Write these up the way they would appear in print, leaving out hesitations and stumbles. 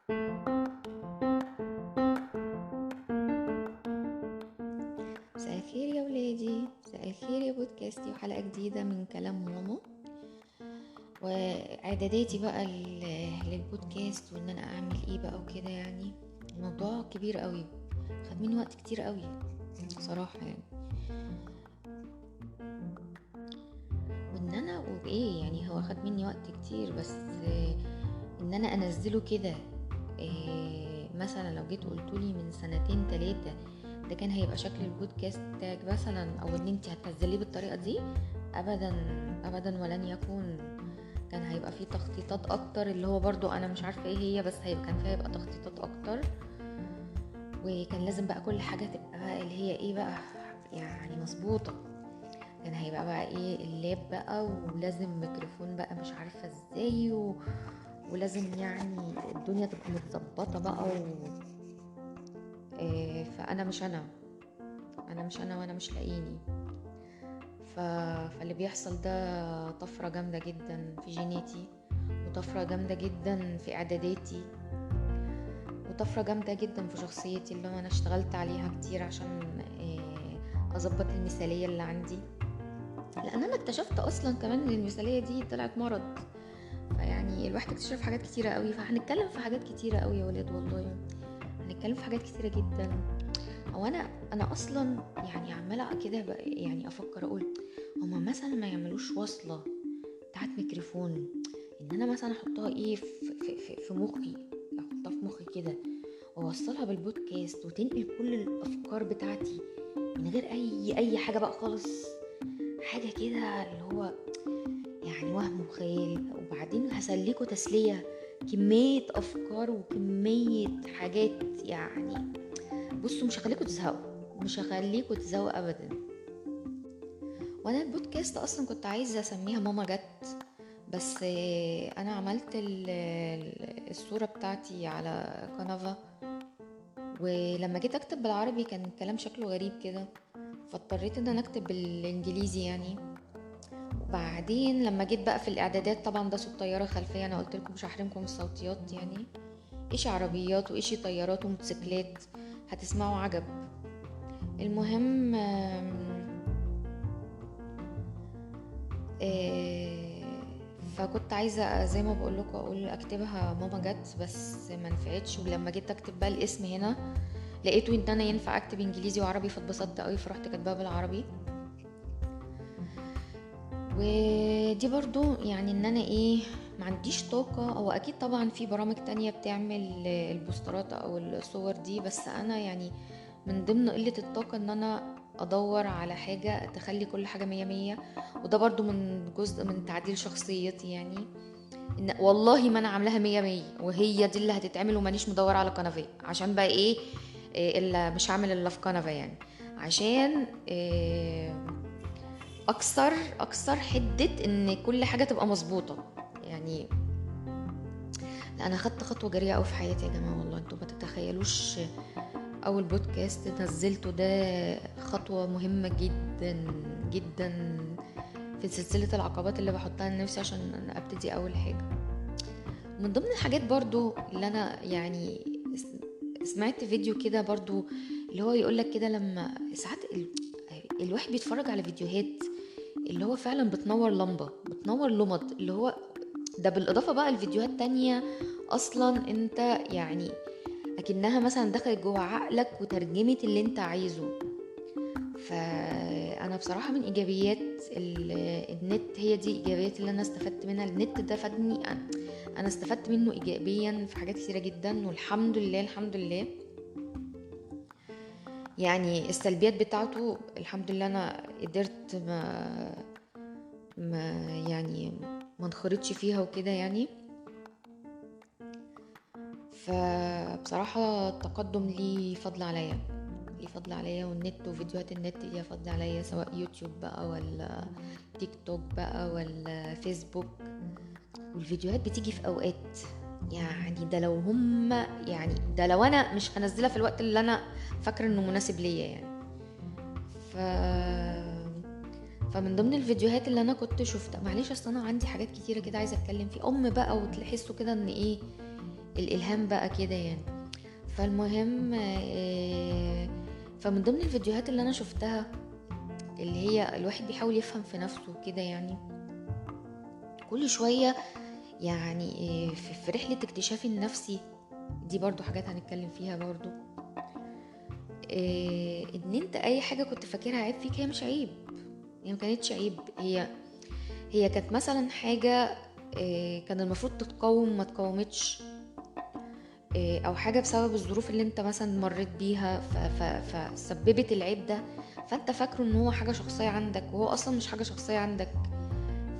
مساء الخير يا ولادي، مساء الخير يا بودكاستي، وحلقة جديدة من كلام ماما واعداداتي بقى للبودكاست، وان انا اعمل ايه بقى وكده. يعني الموضوع كبير قوي، خد مني وقت كتير قوي صراحة يعني. وان انا وايه يعني هو خد مني وقت كتير، بس ان انا انزله كده إيه، مثلا لو جيت قلتولي من سنتين تلاتة ده كان هيبقى شكل البودكاست بتاعك مثلا، او ان انت هتنزليه بالطريقة دي، ابدا ابدا ولن يكون. كان هيبقى فيه تخطيطات اكتر، اللي هو برضو انا مش عارفة ايه هي، بس كان فيها هيبقى تخطيطات اكتر، وكان لازم بقى كل حاجة تبقى بقى اللي هي ايه بقى يعني مظبوطة. كان هيبقى بقى ايه ال lap بقى، ولازم ميكروفون بقى مش عارفة ازاي، ولازم يعني الدنيا تبقى متظبطة بقى فانا مش انا، انا مش انا، وانا مش لاقيني. فاللي بيحصل ده طفرة جامدة جدا في جيناتي، وطفرة جامدة جدا في اعداداتي، وطفرة جامدة جدا في شخصيتي اللي انا اشتغلت عليها كتير عشان اظبط المثالية اللي عندي، لان انا اكتشفت اصلا كمان ان المثالية دي طلعت مرض. فيعني الواحد اكتشف حاجات كتيرة قوي، فهنتكلم في حاجات كتيرة قوي يا ولاد، والله هنتكلم في حاجات كتيرة جدا. او انا اصلا يعني عمالة كده يعني افكر اقول هما مثلا ما يعملوش وصلة بتاعت ميكروفون، ان انا مثلا احطها ايه في مخي، احطها في مخي كده واوصلها بالبودكاست، وتنقل كل الافكار بتاعتي من غير اي حاجة بقى خالص، حاجة كده اللي هو يعني وهم وخيال. وبعدين هسليكوا تسلية، كمية افكار وكمية حاجات، يعني بصوا مش هخليكوا تزهقوا، مش هخليكوا تزهقوا ابدا. وانا البودكاست اصلا كنت عايزة اسميها ماما جت، بس انا عملت الصورة بتاعتي على كنفا، ولما جيت اكتب بالعربي كان الكلام شكله غريب كده، فاضطريت ان انا اكتب بالانجليزي يعني. وبعدين لما جيت بقى في الاعدادات، طبعا ده صوت طيارة خلفية، انا قلت لكم مش هحرمكم الصوتيات، يعني ايش عربيات وايش طيارات وموتوسيكلات هتسمعوا عجب. المهم فكنت عايزة زي ما بقول لكم اقول اكتبها ماما جت، بس ما نفعتش. ولما جيت اكتب بقى الاسم هنا لقيته ان انا ينفع اكتب انجليزي وعربي، فاتبسطت قوي فرحت كاتباها بالعربي. ودي برضو يعني ان انا ايه ما عنديش طاقة، او اكيد طبعا في برامج تانية بتعمل البوسترات او الصور دي، بس انا يعني من ضمن قلة الطاقة ان انا ادور على حاجة تخلي كل حاجة مية مية. وده برضو من جزء من تعديل شخصيتي، يعني إن والله ما انا عاملاها مية مية وهي دي اللي هتتعمل، ومانيش مدورة على كنفة عشان بقى ايه الا مش هعمل الا في كنفة، يعني عشان إيه اكثر حدة ان كل حاجة تبقى مظبوطة. يعني انا خدت خطوة جريئة قوي في حياتي يا جماعة، والله انتوا ما تتخيلوش. اول بودكاست نزلته ده خطوة مهمة جدا جدا في سلسلة العقبات اللي بحطها لنفسي عشان انا ابتدي اول حاجة. من ضمن الحاجات برضو اللي انا يعني سمعت فيديو كده برضو اللي هو يقولك كده، لما ساعات الواحد بيتفرج على فيديوهات اللي هو فعلا بتنور لمبة، بتنور لمض، اللي هو ده بالإضافة بقى لفيديوهات تانية أصلا انت يعني أكنها مثلا دخلت جوه عقلك وترجمت اللي انت عايزه. فأنا بصراحة من إيجابيات النت، هي دي إيجابيات اللي أنا استفدت منها. النت ده فادني، أنا استفدت منه إيجابيا في حاجات كتيرة جدا، والحمد لله الحمد لله. يعني السلبيات بتاعته الحمد لله أنا قدرت ما يعني ما انخرطش فيها وكده يعني. فبصراحة التقدم ليه فضل عليا، ليه فضل عليا، والنت وفيديوهات النت ليها فضل عليا، سواء يوتيوب بقى ولا تيك توك بقى ولا فيسبوك. والفيديوهات بتيجي في اوقات يعني ده لو هم يعني ده لو انا مش هنزلها في الوقت اللي انا فاكره انه مناسب ليا يعني. فمن ضمن الفيديوهات اللي انا كنت شفتها، معلش اصل انا عندي حاجات كتيرة كده عايزه اتكلم فيه، بقى وتحسوا كده ان ايه، الالهام بقى كده يعني. فالمهم فمن ضمن الفيديوهات اللي انا شفتها اللي هي الواحد بيحاول يفهم في نفسه كده يعني كل شوية، يعني في رحلة اكتشاف النفسي دي برضو حاجات هنتكلم فيها برضو، ان انت اي حاجة كنت فاكرها عيب فيك هي مش عيب، هي ما كانتش عيب، هي كانت مثلا حاجة كان المفروض تتقاوم ما تقاومتش، او حاجة بسبب الظروف اللي انت مثلا مريت بيها فسببت العيب ده، فانت فاكره ان هو حاجة شخصية عندك وهو اصلا مش حاجة شخصية عندك.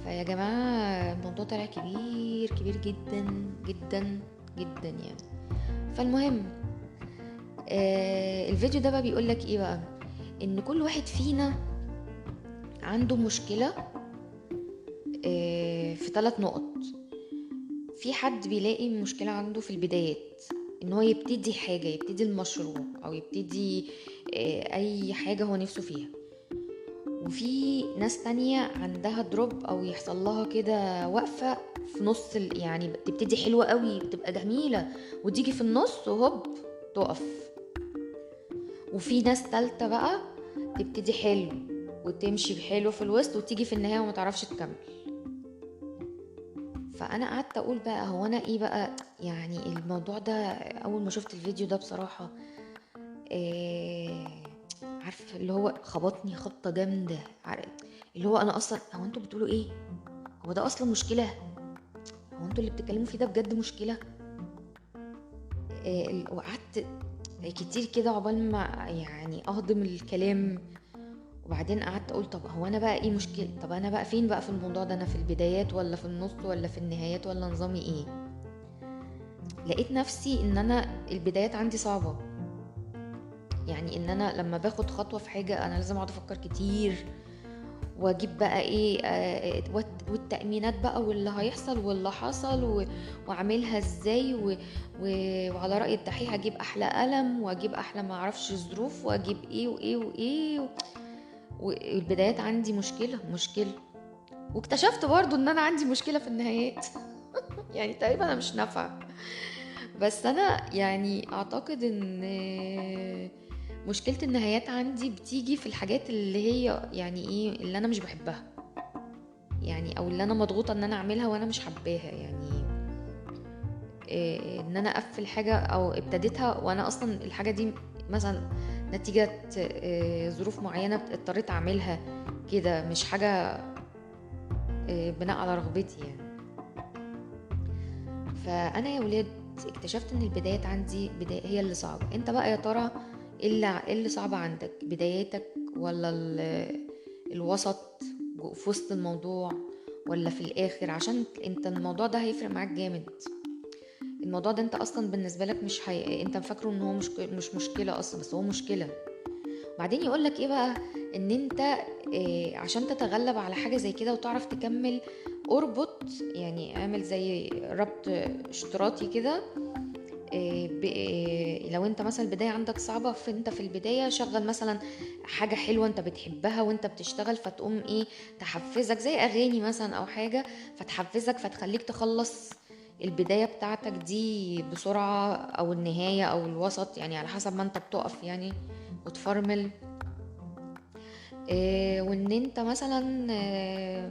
فيا جماعة الموضوع طلع كبير كبير جدا جدا جدا يعني. فالمهم الفيديو ده بقى بيقولك ايه بقى، ان كل واحد فينا عنده مشكلة في 3 نقط. في حد بيلاقي مشكلة عنده في البدايات، ان هو يبتدي حاجة، يبتدي المشروع او يبتدي اي حاجة هو نفسه فيها. وفي ناس تانية عندها دروب او يحصل لها كده وقفة في نص يعني تبتدي حلوة قوي بتبقى جميلة وتيجي في النص وهوب تقف. وفي ناس تالتة بقى تبتدي حلو وتمشي بحلو في الوسط وتيجي في النهاية وما تعرفش تكمل. فانا قعدت اقول بقى هو انا ايه بقى يعني الموضوع ده. اول ما شفت الفيديو ده بصراحة عارف اللي هو خبطني خبطة جامدة، اللي هو انا اصلا هو انتوا بتقولوا ايه، هو ده اصلا مشكلة، هو انتوا اللي بتتكلموا فيه ده بجد مشكلة؟ وقعدت كتير كده عقبال ما يعني اهضم الكلام. وبعدين قعدت اقول طب هو انا بقى ايه مشكلة، طب انا بقى فين بقى في الموضوع ده، انا في البدايات ولا في النص ولا في النهايات ولا نظامي ايه؟ لقيت نفسي ان انا البدايات عندي صعبة، يعني ان انا لما باخد خطوة في حاجة انا لازم اقعد افكر كتير واجيب بقى ايه والتأمينات بقى واللي هيحصل واللي حصل واعملها ازاي وعلى رأي الدحيح اجيب احلى قلم واجيب احلى ما اعرفش ظروف واجيب ايه وايه وايه والبدايات عندي مشكلة. واكتشفت برضو ان انا عندي مشكلة في النهايات يعني تقريبا انا مش نافعة، بس انا يعني اعتقد ان مشكلة النهايات عندي بتيجي في الحاجات اللي هي يعني ايه اللي انا مش بحبها، يعني او اللي انا مضغوطة ان انا اعملها وانا مش حباها، يعني إيه ان انا اقفل حاجة او ابتديتها وانا اصلا الحاجة دي مثلا نتيجة ظروف معينة اضطريت اعملها كده، مش حاجة بناء على رغبتي يعني. فانا يا ولاد اكتشفت ان البدايات عندي بداية هي اللي صعبة. انت بقى يا ترى ايه اللي صعب عندك، بداياتك ولا الوسط في وسط الموضوع ولا في الاخر؟ عشان انت الموضوع ده هيفرق معاك جامد. الموضوع ده انت اصلا بالنسبة لك مش انت مفكرة ان هو مش مشكلة اصلا، بس هو مشكلة. بعدين يقولك ايه بقى، ان انت عشان تتغلب على حاجة زي كده وتعرف تكمل اربط، يعني اعمل زي ربط اشتراطي كده. لو انت مثلا البداية عندك صعبة، فانت في البداية شغل مثلا حاجة حلوة انت بتحبها وانت بتشتغل، فتقوم ايه تحفزك زي اغاني مثلا او حاجة فتحفزك فتخليك تخلص البداية بتاعتك دي بسرعة، او النهاية او الوسط، يعني على حسب ما انت بتقف يعني وتفرمل. وان انت مثلا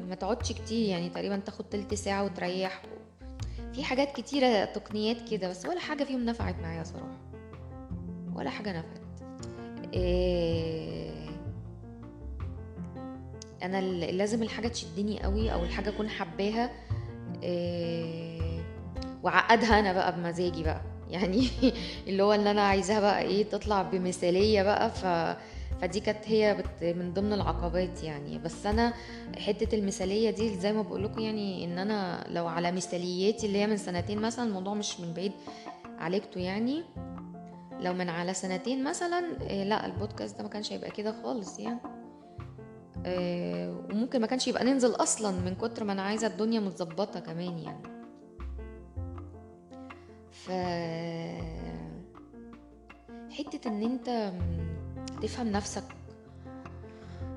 ما تقعدش كتير، يعني تقريبا تاخد تلت ساعة وتريح. في حاجات كتيرة تقنيات كده، بس ولا حاجة فيهم نفعت معايا صراحة، ولا حاجة نفعت. انا لازم الحاجة تشدني قوي او الحاجة اكون حباها، وعقدها انا بقى بمزاجي بقى، يعني اللي هو اللي انا عايزاها بقى ايه تطلع بمثالية بقى. فدي كانت هي من ضمن العقبات يعني. بس انا حتة المثالية دي زي ما بقول لكم، يعني ان انا لو على مثالياتي اللي هي من سنتين مثلا، الموضوع مش من بعيد عالجته يعني، لو من على سنتين مثلا لا البودكاست ده ما كانش هيبقى كده خالص يعني، وممكن ما كانش يبقى ننزل اصلا من كتر ما انا عايزة الدنيا متظبطة كمان يعني. ف حتة ان انت تفهم نفسك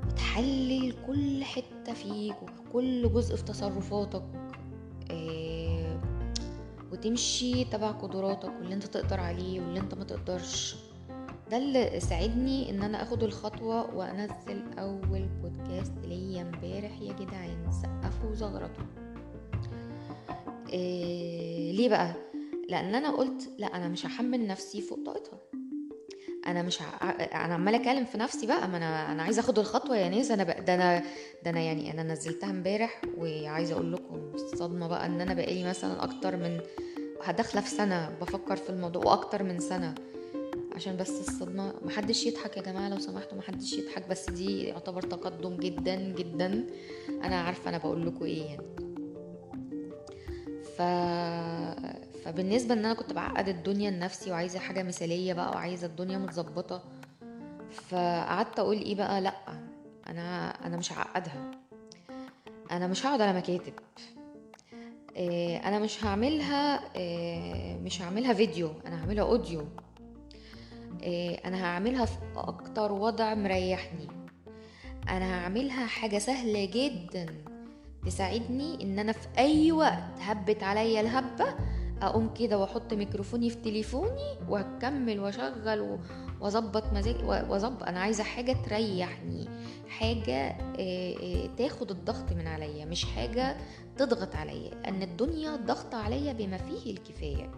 وتحلل كل حتة فيك وكل جزء في تصرفاتك، وتمشي تبع قدراتك واللي انت تقدر عليه واللي انت ما تقدرش. ده اللي ساعدني ان انا اخد الخطوة وانزل اول بودكاست ليا امبارح يا جدعان. سقفوا وزغرطوا. ليه بقى؟ لان انا قلت لا، انا مش هحمل نفسي فوق طاقتها. انا مش انا عماله اكلم في نفسي بقى، ما انا عايزه اخد الخطوة يا ناس. انا بقى ده انا يعني انا نزلتها امبارح، وعايزه اقول لكم الصدمة بقى ان انا بقالي مثلا اكتر من هدخله في سنة بفكر في الموضوع، واكتر من سنة، عشان بس الصدمة. محدش يضحك يا جماعة لو سمحتوا، محدش يضحك، بس دي يعتبر تقدم جدا جدا. انا عارفه انا بقول لكم ايه يعني. فبالنسبه ان انا كنت بعقد الدنيا لنفسي وعايزه حاجة مثاليه بقى وعايزه الدنيا متظبطه، فقعدت اقول ايه بقى، لا انا مش هعقدها، انا مش هقعد على مكاتب، انا مش هعملها، مش هعملها فيديو، انا هعملها audio، انا هعملها في اكتر وضع مريحني، انا هعملها حاجة سهلة جدا تساعدني ان انا في اي وقت هبت عليا الهبة اقوم كده واحط ميكروفوني في تليفوني واكمل واشغل واظبط مزاجي واظبط. انا عايزه حاجة تريحني، حاجة تاخد الضغط من عليا، مش حاجة تضغط عليا، ان الدنيا ضغط عليا بما فيه الكفاية.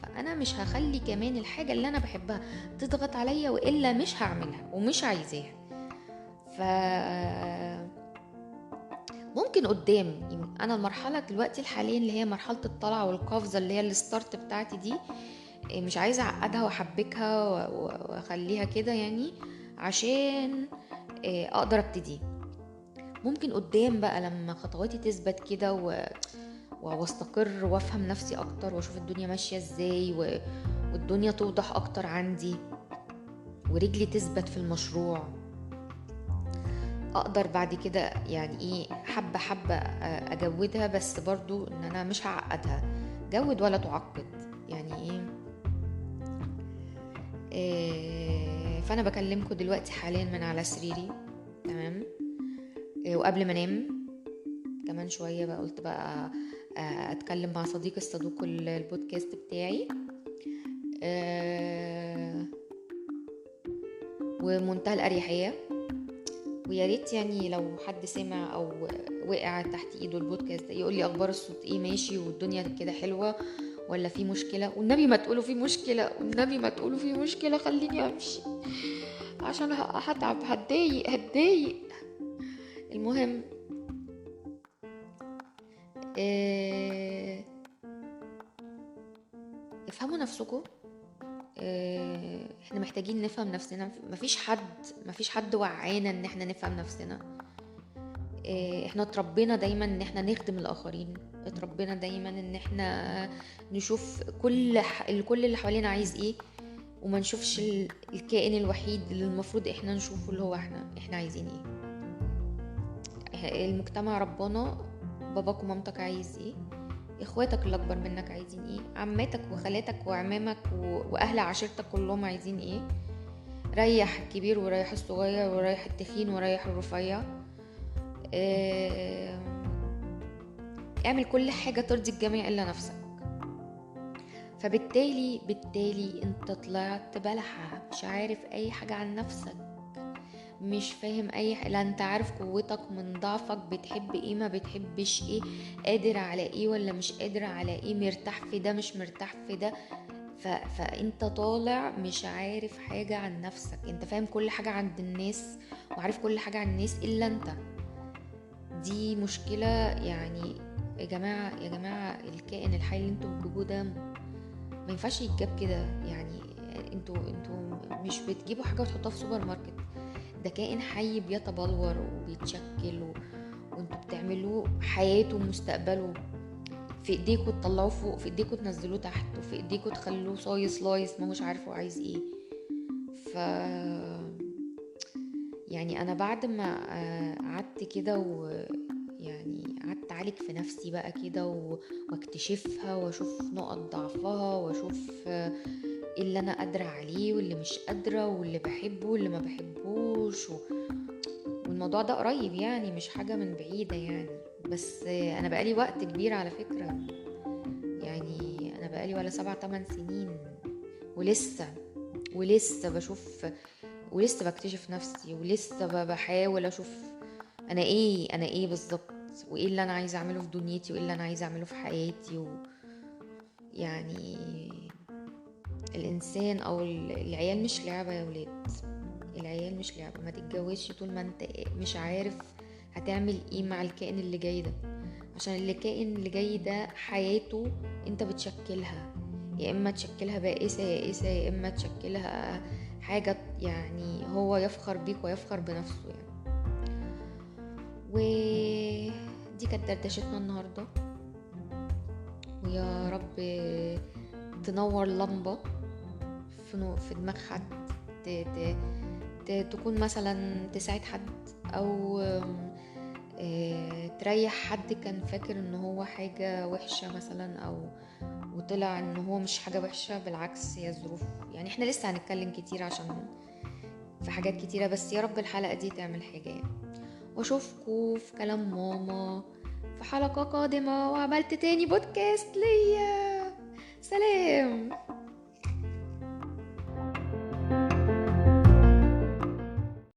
فانا مش هخلي كمان الحاجة اللي انا بحبها تضغط عليا، والا مش هعملها ومش عايزاها. ف ممكن قدام، انا المرحلة دلوقتي الحالية اللي هي مرحلة الطلعة والقفزه اللي هي ال start بتاعتي دي، مش عايزه اعقدها واحبكها واخليها كده يعني، عشان اقدر ابتدي. ممكن قدام بقى لما خطواتي تثبت كده واستقر وافهم نفسي اكتر واشوف الدنيا ماشية ازاي والدنيا توضح اكتر عندي ورجلي تثبت في المشروع، اقدر بعد كده يعني ايه حبة حبة اجودها، بس برضو ان انا مش هعقدها. جود ولا تعقد يعني ايه. فانا بكلمكم دلوقتي حاليا من على سريري، تمام، وقبل ما انام كمان شوية بقى قلت بقى اتكلم مع صديقي الصدوق البودكاست بتاعي، ومنتهى الاريحية. ويا ريت يعني لو حد سمع او وقع تحت ايده البودكاست يقول لي اخبار الصوت ايه، ماشي والدنيا كده حلوة ولا في مشكلة؟ والنبي ما تقولوا في مشكلة، والنبي ما تقولوا في مشكلة، خليني امشي عشان هتعب، هتضايق. المهم افهموا نفسكم. احنا محتاجين نفهم نفسنا، مفيش حد وعانا ان احنا نفهم نفسنا. احنا اتربينا دايما ان احنا نخدم الاخرين، اتربينا دايما ان احنا نشوف كل اللي حوالينا عايز ايه، وما نشوفش الكائن الوحيد اللي المفروض احنا نشوفه اللي هو احنا عايزين ايه. المجتمع ربنا، باباك ومامتك عايز ايه، اخواتك اللي اكبر منك عايزين ايه، عماتك وخالاتك وعمامك واهل عشيرتك كلهم عايزين ايه، ريح الكبير وريح الصغير وريح التخين وريح الرفيع، اعمل كل حاجة ترضي الجميع الا نفسك. فبالتالي انت طلعت بلحة، مش عارف اي حاجة عن نفسك، مش فاهم اي حاجة، لا انت عارف قوتك من ضعفك، بتحب ايه ما بتحبش ايه، قادر على ايه ولا مش قادر على ايه، مرتاح في ده مش مرتاح في ده. فانت طالع مش عارف حاجة عن نفسك، انت فاهم كل حاجة عند الناس وعارف كل حاجة عن الناس الا انت. دي مشكلة يعني يا جماعة، الكائن الحي اللي انتوا بتجيبوه ده ما ينفعش يتجاب كده يعني. انتوا مش بتجيبوا حاجة وتحطوها في سوبر ماركت، ده كائن حي بيتبلور وبيتشكل وانتوا بتعملوه حياته ومستقبله في ايديكوا، تطلعوه فوق، في ايديكوا تنزلوه تحت، وفي ايديكوا تخلوه صايص لايص ما هوش عارف هو عايز ايه. ف يعني انا بعد ما قعدت كده ويعني قعدت اعالج في نفسي بقى كده واكتشفها واشوف نقط ضعفها واشوف ايه اللي انا قادرة عليه واللي مش قادرة واللي بحبه واللي ما بحبوش والموضوع ده قريب يعني مش حاجة من بعيدة يعني، بس انا بقالي وقت كبير على فكرة يعني انا بقالي ولا 7-8 سنين ولسه بشوف، ولسه بكتشف نفسي، ولسه بحاول اشوف انا ايه بالظبط، وايه اللي انا عايزه اعمله في دنيتي، وايه اللي انا عايزه اعمله في حياتي. يعني الانسان او العيال مش لعبه يا ولاد، العيال مش لعبه. ما تتجوزش طول ما انت مش عارف هتعمل ايه مع الكائن اللي جاي ده، عشان الكائن اللي جاي ده حياته انت بتشكلها، يا اما تشكلها بائسه يائسه، يا اما تشكلها حاجة يعني هو يفخر بيك ويفخر بنفسه يعني. ودي كانت دردشتنا النهارده، ويا رب تنور لمبة في دماغ حد، تكون مثلا تساعد حد، او تريح حد كان فاكر ان هو حاجة وحشة مثلا، او وطلع ان هو مش حاجة وحشة، بالعكس هي ظروف. يعني احنا لسه هنتكلم كتير عشان في حاجات كتيرة، بس يا رب الحلقة دي تعمل حاجة يعني. واشوفكوا في كلام ماما في حلقة قادمة، وعملت تاني بودكاست ليا. سلام.